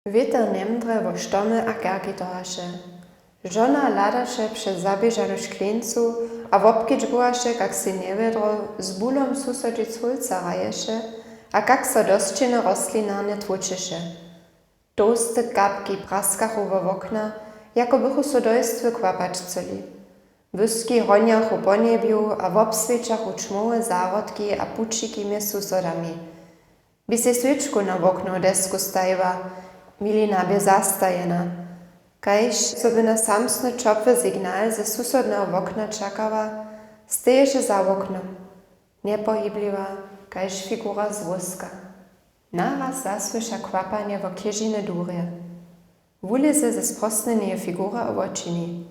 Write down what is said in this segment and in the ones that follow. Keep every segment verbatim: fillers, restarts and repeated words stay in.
Wětr njemdrje wo štomy a kerki tohaše. Žona hladaše přez zaběžanu škleńcu a wobkedźbowaše, kak sej njewědro z bulom susodźic hólca hraješe a kak so dosćene rostlinarnje tłóčeše. Tołste kapki praskachu wo wokna, jako bychu so do jěstwy kwapać chcyli. Błyski hronjachu po njebju a wobswěćachu ćmowe zahrodki a pućiki mjez susodami. Bě sej swěčku na woknodesku stajiła, Milina bě zastajena. Kaž zo by na samsny ćopły signal ze susodneho wokna čakała, steješe za woknom, njepohibliwa, kaž figura z wóska. Naraz zasłyša kwapanje wo chěžiny durje. Wulěze ze sprostnjeneje figury a wočini.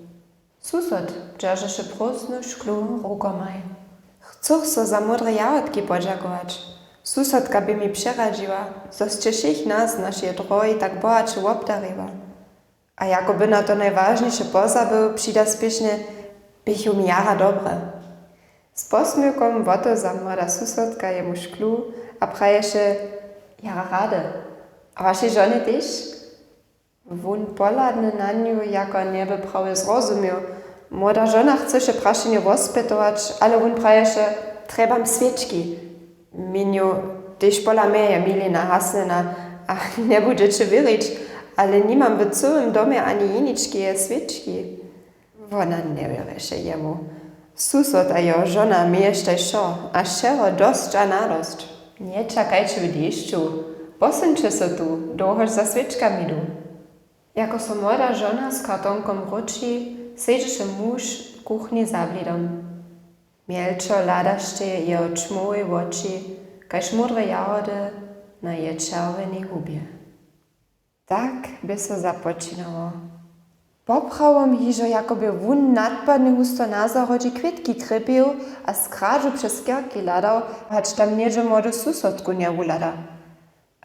Susod dźeržeše prózdnu šklu rukomaj. Chcych so za módre jahotki podźakować. Susodka bě mi přeradźiła, zo sće wšěch nas z našeje drohi tak bohaće wobdariła. A jako by na to najwažniše pozabył, přida spěšnje: Běchu mi jara dobre. Z posměwkom wotewza młoda susodka jemu šklu a praješe: Jara rady. A wašej žonje tež? Wón pohladny na nju, jako njeby prawje zrozuměł. Młoda žona chcyše prašenje wospytować, ale wón praješe: Trjebam swěčki. Měnju: Tež pola mje je Milina hasnjena a njebudźeće wěrić, ale nimam w cyłym domje ani jeničkeje swěčki. Wona njewěrješe jemu. Susod a jeho žona měještaj wšo a wšeho dosć a nadosć. Nječakajće w dešću, posyńće so tu, dołhož za swěčkami du. Jako so młoda žona z kartonkom wróći, sedźeše muž w kuchni za blidom. Mjelčo hladaše jeho ćmołej woči, kaž módre jahody na je čerwjenej hubje. Tak bě so započinało. Poprawom hižo jako bě wón nadpadny husto na zahrodźi kwětki krěpił a z kradźu přez kerki hladał, hač tam něhdźe młodu susodku njewuhlada.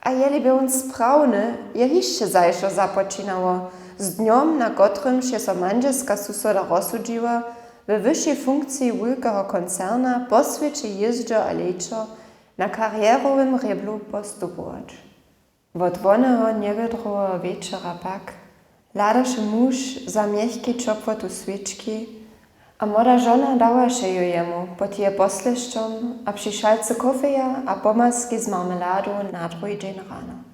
A jeli bě wón sprawny, je hišće zašo započinało. Z dnjom, na kotrymž je so mandźelska susoda rozsudźiła, we wyšej funkciji wulkeho koncerna po swěće jězdźo a lejčo, na karjerowym rěblu postupować. Wot woneho njewědroweho wječora pak hladaše muž za mjechkej ćopłotu swěčki a młoda žona dawaše ju jemu pod jeje poslěšćom a při šalcy kofeja a pomazki z marmeladu na druhi dźeń rano.